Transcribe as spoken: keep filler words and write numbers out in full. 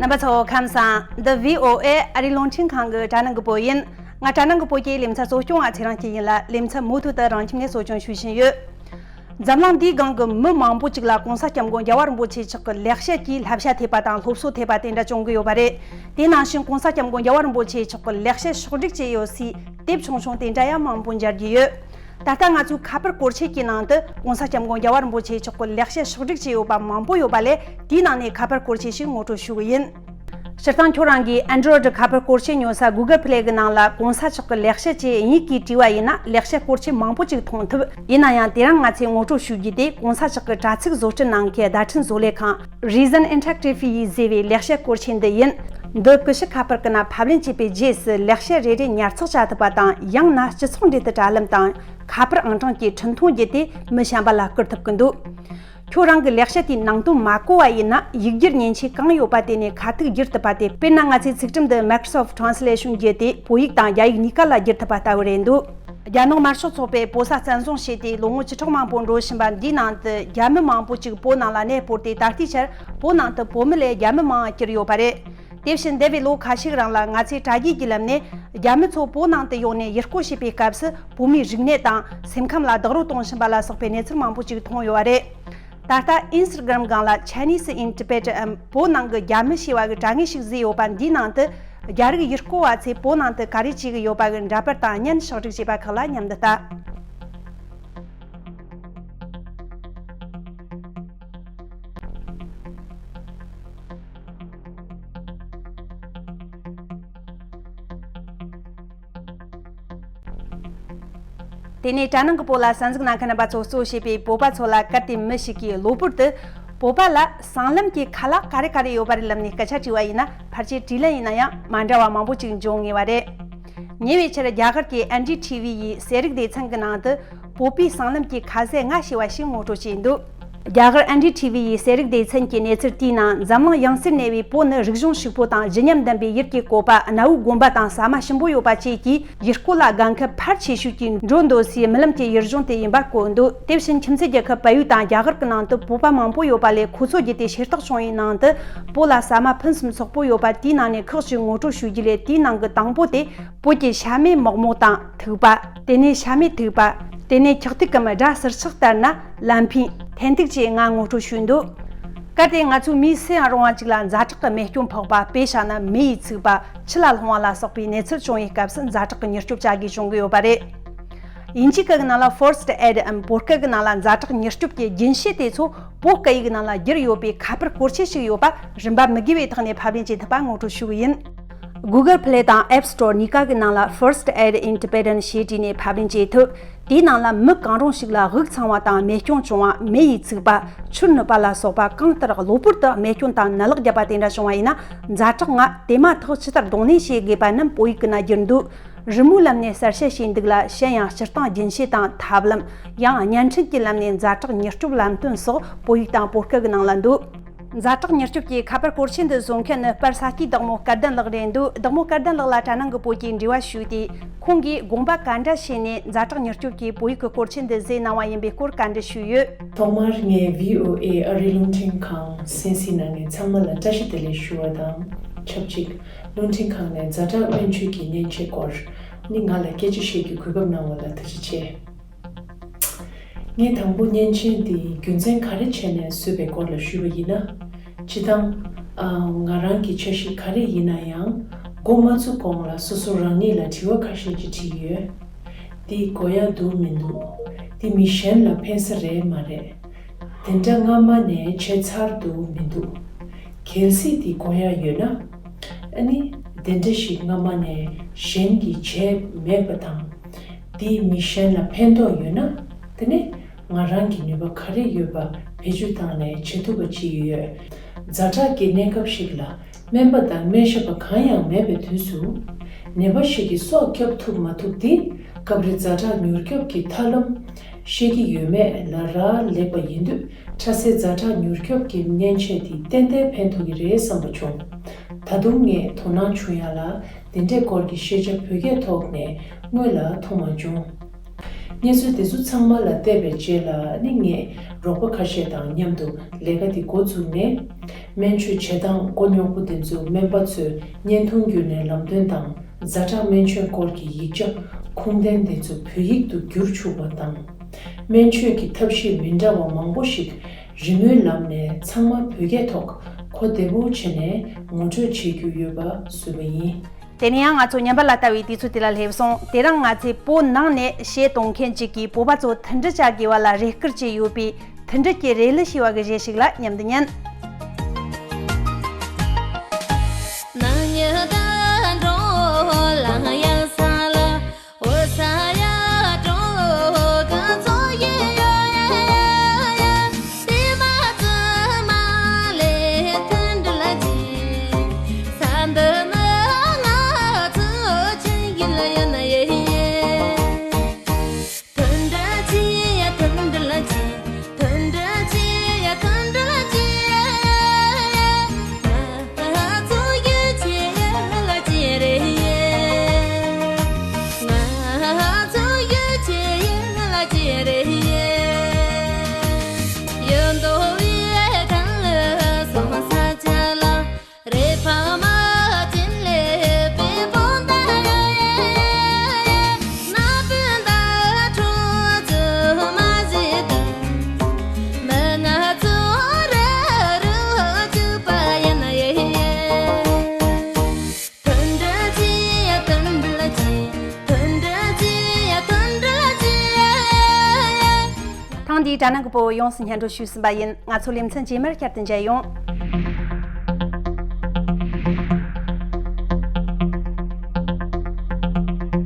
རྣམ་པ་ཚོ་ཁམས་བཟང་། འདི་བྷི་ཨོ་ཨེ་ཨ་རིའི་རླུང་འཕྲིན་ཁང་གི་དྲ་སྣང་གི་བོད་ཡིན། ང་དྲ་སྣང་གི་བོད་ཀྱི་ལེ་ཚན་གཙོ་སྐྱོང་བ་ཚེ་རིང་སྐྱིད་ཡིན་ལ། ལེ་ཚན་མུ་མཐུད་དུ་རང་ཁྱིམ་ནས་གཙོ་སྐྱོང་ཞུ་བཞིན་ཡོད། འཛམ་གླིང་འདིའི་སྒང་གི་མི་མང་པོ་ཅིག་ལ་གོང་ས་སྐྱབས་མགོན་རྒྱལ་བ་རིན་པོ་ཆེ་མཆོག་གི་ལེགས་བཤད་ཀྱི་བསླབ་བྱ་ཐེབས་པ་དང་སློབ་གསོ་ཐེབས་པ་དེ་འདྲ་བྱུང་གི་ཡོད་པ་རེད། དེ་ནང་བཞིན་གོང་ས་སྐྱབས་མགོན་རྒྱལ་བ་རིན་པོ་ཆེ་མཆོག་གི་ལེགས་བཤད་ཕྱོགས་བསྒྲིགས་བྱས་ཡོད་སའི་དེབ་ཆུང་ཆུང་དེ་འདྲ་ཡང་མང་པོ་མཇལ་རྒྱུ་ཡོད། ད་ལྟ་ང་ཚོའི་ཁ་པར་སྐོར་ཆས་ཀྱི་ནང་དུ་གོང་ས་སྐྱབས་མགོན་རྒྱལ་བ་རིན་པོ་ཆེ་མཆོག་གི་ལེགས་བཤད་ཕྱོགས་བསྒྲིགས་བྱས་ཡོད་པ་མང་པོ་ཡོད་པ་ལས། དེའི་ནང་ནས་ཁ་པར་སྐོར་ཆས་ཤིག་ངོ་སྤྲོད་ཞུ་གི་ཡིན། སྤྱིར་བཏང་ཁྱོད་རང་གིས་Android ཁ་པར་སྐོར་ཆས་ཉོ་ས་Google Play གི་ནང་ལ་གོང་ས་མཆོག་གི་ལེགས་བཤད་ཅེས་དབྱིན་ཡིག་གིས་བྲིས་པ་ཡིན་ན། ལེགས་བཤད་སྐོར་ཆས་མང་པོ་ཅིག་མཐོང་ཐུབ། ཡིན་ན་ཡང་དེ་རིང་ང་ཚོས་ངོ་སྤྲོད་ཞུ་རྒྱུ་དེ་གོང་ས་མཆོག་གི་དྲ་ཚིགས་བཟོ་སྐྲུན་གནང་མཁན་བརྡ་འཕྲིན་བཟོ་ལས་ཁང་Reason Interactive ཡིས་བཟོས་པའི་ལེགས་བཤད་སྐོར་ཆས་འདི་ཡིན། འདི་ཀི་ཤུ་ཁ་པར་ཀུན་ན་ཕབ་ལེན་བྱས་པའི་རྗེས་སུ་ལེགས་བཤད་རེ་རེ་ཉར་ཚགས་བྱ་ཐུབ་པ་དང་། ཡང་ན་སྤྱི་ཚོགས་འབྲེལ་མཐུད་དྲ་ལམ་དང་ཁ་པར་ཨང་གྲངས་ཀྱི་འཕྲིན་ཐུང་བརྒྱུད་དེ་མི་གཞན་པ་ལ་བསྐུར་ཐུབ་ཀྱི་འདུག་ཁྱོད་རང་གི་ལེགས་བཤད་དེའི་ནང་དོན་མ་གོ་བ་ཡིན་ན། ཡིག་སྒྱུར་མཉེན་ཆས་གང་ཡོད་པ་དེ་ནས་ཁ་ཐུག་བསྒྱུར་ཐུབ་པ་སྟེ། དཔེར་ན་ང་ཚོས་ཚིག་ཁྲིམས་འདི་Microsoft Translation བརྒྱུད་དེ་བོད་ཡིག་དང་རྒྱ་ཡིག་གཉིས་ཀ་ལ་བསྒྱུར་ཐུབ་པ་ལྟ་བུ་རེད་འདུག་རྒྱ་ནག་དམར་ཤོག་ཚོགས་པས་བོད་ས་བཙན་བཟུང་བྱས་ཏེ་ལོ་ངོ་བཅུ་ཕྲག་མང་པོ་འགྲོ་བཞིན་པ་འདིའི་ནང་དུ། རྒྱ་མི་མང་པོ་ཅིག་བོད་ནང་ལ་གནས་སྤོར་ཏེ། ད་ལྟའི་ཆར་བོད་ནང་དུ་བོད་མི་ལས་རྒྱ་མི་མང་བ་གྱུར་ཡོད་པ་རེད། དེ་བཞིན་འདས་པའི་ལོ་ཁ་ཤས་རིང་ལ་ང་ཚོས་དྲ་རྒྱའི་བརྒྱུད་ལམ་ནས་རྒྱ་མི་ཚོ་བོད་ནང་དུ་ཡོང་ནས་ཡུལ་སྐོར་བྱེད་པའི་སྐབས་སུ། བོད་མིའི་རིག་གནས་དང་སེམས་ཁམས་ལ་རྡོག་རོལ་གཏོང་བཞིན་པ་ལ་སོགས་པའི་གནས་ཚུལ་མང་པོ་ཅིག་མཐོང་ཡོད་པ་རེད། ད་ལྟ་Instagram སྒང་ལ་Chinese in Tibet འམ་བོད་ནང་གི་རྒྱ་མི་ཞེས་པ་གི་དྲ་ངོས་ཤིག་བཟོས་ཡོད་པ། འདིའི་ནང་དུ་རྒྱ་རིགས་ཡུལ་སྐོར་བ་ཚོས་བོད་ནང་དུ་ག་རེ་བྱེད་ཀྱི་ཡོད་པ་གི་འདྲ་པར་དང་བརྙན་ཕྱོགས་སྒྲིག་བྱས་པ་ཁག་ལ་མཉམ་དུ་ལྟ། དེ་ནས་དྲ་ནང་གི་བོད་ལ་གསན་གཟིགས་གནང་མཁན་རྣམ་པ་ཚོ་གཙོ་བྱས་པའི་བོད་པ་ཚོ་ལ། གལ་ཏེ་མི་ཞིག་གིས་གློ་བུར་དུ་བོད་པ་ལ་སྲང་ལམ་གྱི་ཁ་ལག་ག་རེ་ག་རེ་ཡོད་པ་རེད་ལབ་ནས་སྐད་ཆ་དྲིས་པ་ཡིན་ན། ཕལ་ཆེར་དྲིས་ལན་ཡིན་ན་ཡང་མ་འདྲ་བ་མང་པོ་ཅིག་འབྱུང་ངེས་པ་རེད། ཉེ་བའི་ཆར་རྒྱ་གར་གྱི་ཨེན་ཌི་ཐི་ཝི་ཡི་ཟས་རིགས་སྡེ་ཚན་གྱི་ནང་དུ་བོད་པའི་སྲང་ལམ་གྱི་ཁ་ཟས་ལྔ་ཞེས་པ་ཞིག་ངོ་སྤྲོད་བྱས་འདུག་རྒྱ་གར་ཨེན་ཌི་ཐི་ཝི་ཡི་ཟས་རིགས་སྡེ་ཚན་གྱི་གནས་ཚུལ་དེའི་ནང་། འཛམ་གླིང་ཡང་སར་གནས་པའི་བོད་ནི་རིག་གཞུང་ཕྱུག་པོ་དང་བརྗིད་ཉམས་ལྡན་པའི་ཡུལ་གྱི་བཀོད་པ། གནའ་བོའི་དགོན་པ་དང་ཟ་མ་ཞིམ་པོ་ཡོད་པ་བཅས་ཀྱིས་ཡུལ་སྐོར་ལ་དགའ་མཁན་འཕར་ཆེ་ཤོས་ཀྱི་འགྲོ་འདོད་སའི་རྨི་ལམ་གྱི་ཡུལ་ལྗོངས་དེ་ཡིན་པ་བཀོད་འདུག་དེ་བཞིན་ཁྱིམ་མཚེས་རྒྱལ་ཁབ་བལ་ཡུལ་དང་རྒྱ་གར་གྱི་ནང་དུ་བོད་པ་མང་པོ་ཡོད་པ་ལས། ཁོ་ཚོ་བརྒྱུད་དེ་ཤེས་རྟོགས་བྱུང་བའི་ནང་དུ། བོད་ལ་ཟ་མ་ཕུན་སུམ་ཚོགས་པོ་ཡོད་པ་དེའི་ནང་ནས་ཁག་ཅིག་ངོ་སྤྲོད་ཞུ་རྒྱུ་ལས། དེའི་ནང་གི་དང་པོ་དེ། བོད་ཀྱི་ཤ་མེད་མོག་མོག་དང་ཐུག་པ། དེ་ནས་ཤ་མེད་ཐུག་པ། དེ་ནས་འཁྱག་ཐུག་གམ་སྒྲ་ཟུར་ཆག་ལྟར་ན་ལན་ཕིང་། ཐན་ཐུག་བཅས་ལྔ་ངོ་སྤྲོད་ཞུས་འདུག་གལ་ཏེ་ང་ཚོའི་མིའི་སུ་ཡང་རུང་བ་ཅིག་ལ་ཛ་དྲག་གི་རྨས་སྐྱོན་ཕོག་པ། དཔེ་བཞག་ན་མེ་ཡིས་ཚིག་པ། ཆུ་ལ་ལྷུང་བ་ལ་སོགས་པའི་གནས་ཚུལ་བྱུང་བའི་སྐབས་སུ་ཛ་དྲག་གི་མྱུར་སྐྱོབ་བྱ་དགོས་བྱུང་གི་ཡོད་པ་རེད། དབྱིན་ཇིའི་སྐད་ཀྱི་ནང་ལ་First Aid འམ་བོད་སྐད་ཀྱི་ནང་ལ་ཛ་དྲག་མྱུར་སྐྱོབ་ཀྱི་རྒྱུན་ཤེས་དེ་ཚོ་བོད་སྐད་ཡིག་ནང་ལ་བསྒྱུར་ཡོད་པའི་ཁ་པར་སྐོར་ཆས་ཤིག་ཡོད་པ་རིན་པ་མི་དགོས་པའི་ཐོག་ནས་ཕབ་ལེན་བྱེད་ཐུབ་པ་ངོ་སྤྲོད་ཞུ་གི་ཡིན། Google Play དང་App Store གཉིས་ཀ་གི་ནང་ལ་First Aid in Tibetan ཞེས་བྲིས་ནས་ཕབ་ལེན་བྱེད་ཐུབ། དེའི་ནང་ལ་མི་གང་རུང་ཞིག་ལ་དབུགས་འཚང་བ་དང་རྨས་སྐྱོན་བྱུང་བ། མེ་ཡིས་ཚིག་པ། ཆུར་ནུབ་པ་ལ་སོགས་པ། གང་ལྟར་གློ་བུར་དུ་རྨས་སྐྱོན་དང་ནད་ལག་བརྒྱབ་པ་དེ་འདྲ་བྱུང་བ་ཡིན་ན། ཛ་དྲག་ལྔ་དེ་མ་ཐག་ཇི་ལྟར་གདོང་ལེན་བྱེད་དགོས་པ་རྣམས་བོད་ཡིག་གི་ནང་བསྒྱུར་འདུག་རི་མོའི་ལམ་ནས་གསལ་བཤད་བྱས་འདུག་ལ། གཞན་ཡང་སྤྱིར་བཏང་རྒྱུན་ཤེས་དང་ཐབས་ལམ། ཡང་བརྙན་འཕྲིན་གྱི་ལམ་ནས་ཛ་དྲག་མྱུར་སྐྱོབ་ལམ་སྟོན་སོགས་བོད་ཡིག་དང་བོད་སྐད་ཀྱི་ནང་ལ་འདུག་ཛ་དྲག་མྱུར་སྐྱོབ་ཀྱི་ཁ་པར་སྐོར་ཆས་འདི་བཟོ་མཁན་ནི་པར་ས་སྐྱའི་བདག་མོ་སྐལ་ལྡན་ལགས་རེད་འདུག་བདག་མོ་སྐལ་ལྡན་ལགས་ལ་དྲ་ནང་གི་བོད་ཀྱི་འབྲེལ་བ་ཞུས་ཏེ། ཁོང་གིས་དགོངས་པ་ག་འདྲ་བྱས་ནས་ཛ་དྲག་མྱུར་སྐྱོབ་ཀྱི་བོད་ཡིག་གི་སྐོར་ཆས་འདི་བཟོས་གནང་བ་ཡིན་པའི་སྐོར་བཀའ་འདྲི་ཞུས་ཡོད། ཐོག་མར་ངས་བྷི་ཨོ་ཨེ་ཨ་རིའི་རླུང་འཕྲིན་ཁང་གསན་གཟིགས་གནང་མཁན་ཚང་མ་ལ་བཀྲ་ཤིས་བདེ་ལེགས་ཞུ་བ་དང་ཆབས་ཅིག་རླུང་འཕྲིན་ཁང་ནས་ཛ་དྲག་སྨན་བཅོས་ཀྱི་མཉེན་ཆས་སྐོར་ནི་ང་ལ་སྐད་ཆ་བཤད་རྒྱུའི་གོ་སྐབས་གནང་བ་ལ་ཐུགས་རྗེ་ཆེ། ངས་དང་པོ་མཉེན་ཆས་འདི་རྒྱུ་མཚན་ག་རེ་བྱས་ནས་བཟོས་པའི་སྐོར་ལ་ཞུས་པ་ཡིན་ན། སྤྱིར་བཏང་། ཨ། ང་རང་གི་འཆར་གཞི་ག་རེ་ཡིན་ན་ཡང་། འགོ་མ་ཚུགས་གོང་ལ་སོ་སོ་རང་ཉིད་ལ་དྲི་བ་ཁ་ཤས་ཅིག་དྲིས་ཡོད། འདི་དགོས་ཡག་འདུག་མི་འདུག་འདི་མི་གཞན་ལ་ཕན་ས་རེད་མ་རེད། དེ་འདྲ་སྔ་མ་ནས་བྱས་ཚར་འདུག་མི་འདུག་གལ་སྲིད་འདི་དགོས་ཡག་ཡོད་ན། ཨ་ནི། དེ་འདྲ་ཞིག་སྔ་མ་ནས་གཞན་གྱིས་བྱས་མེད་པ་དང་། འདིས་མི་གཞན་ལ་ཕན་ཐོགས་ཡོད་ན། དེ་ནི་ང་རང་གི་ནུས་པ་ག་རེ་ཡོད་པ་བེད་སྤྱོད་བཏང་ནས་བྱེད་ཐུབ་པ་ཅིག་ཡོད། ཛ་དྲག་གི་གནས་སྐབས་ཤིག་ལ་སྨན་པ་དང་སྨན་ཞབས་པ་གང་ཡང་མེད་པའི་དུས་སུ། ནད་པ་ཞིག་གི་སྲོག་སྐྱོབ་ཐུབ་མ་ཐུབ་འདི་སྐབས་རེ་ཛ་དྲག་མྱུར་སྐྱོབ་ཀྱི་ཐབས་ལམ་ཤེས་ཀྱི་ཡོད་མེད་ལ་རག་ལས་པ་ཡིན་དུས། ཁྲ་སེ་ཛ་དྲག་མྱུར་སྐྱོབ་ཀྱི་མཉེན་ཆས་འདི་ཏན་ཏན་ཕན་ཐོགས་ཀྱི་རེད་བསམ་པ་བྱུང་། ད་དུང་ངས་དོ་སྣང་བྱུང་ཡ་ལ་འདི་འདྲའི་སྐོར་གྱི་ཤེས་བྱ་བོད་སྐད་ཐོག་ནས་སྔོན་ལ་མཐོང་མ་བྱུང་། གནས་ཚུལ་དེ་ཚོ་ཚང་མ་ལ་བལྟས་པའི་རྗེས་ལ་ནི་ངས་རོགས་པ་ཁ་ཤས་དང་མཉམ་དུ་ལས་ཀ་དེ་འགོ་བཙུགས་ནས། སྨན་བཅོས་བྱེད་སྟངས་མགོ་རྙོག་པོ་དེ་ཚོ་སྨན་པ་ཚོས་བརྙན་ཐུང་བརྒྱུད་ནས་ལམ་སྟོན་དང་། ཛ་དྲག་སྨན་བཅོས་སྐོར་གྱི་ཡིག་ཆ་ཁུངས་ལྡན་དེ་ཚོ་བོད་ཡིག་ཏུ་བསྒྱུར་བཅུག་པ་དང་། སྨན་བཅོས་ཀྱི་ཐབས་ཤེས་མི་འདྲ་བ་མང་པོ་ཞིག་རི་མོའི་ལམ་ནས་ཚང་མ་བོད་སྐད་ཐོག་གོ་བདེ་པོ་བྱས་ནས་ངོ་སྤྲོད་བྱེད་རྒྱུ་ཡོད་པ་བཟོས་པ་ཡིན། དེ་ནས་ཡང་ང་ཚོ་ཉམས་པ་ལ་ལྟ་བའི་དུས་ཚོད་དེ་ལ་སླེབས་སོང་། དེ་རིང་ང་ཚོས་བོད་ནང་ནས་གཞས་གཏོང་མཁན་གཅིག་གིས་བོད་པ་ཚོ་མཐུན་སྒྲིལ་བྱ་དགོས་པ་ལ་རེ་སྐུལ་བྱས་ཡོད་པའི་མཐུན་སྒྲིལ་གྱི་རེ་ལུགས་ཞེས་པ་གི་གཞས་ཤིག་ལ་མཉམ་དུ་ཉན། ཐེངས་འདིའི་དྲ་སྣང་གི་སྤོ་བོ་ཡོངས་སུ་སྙན་སྒྲོན་ཞུས་ཟིན་པ་ཡིན། ང་ཚོ་ལེ་ཚན་རྗེས་མར་བསྐྱར་དུ་མཇལ་ཡོང་།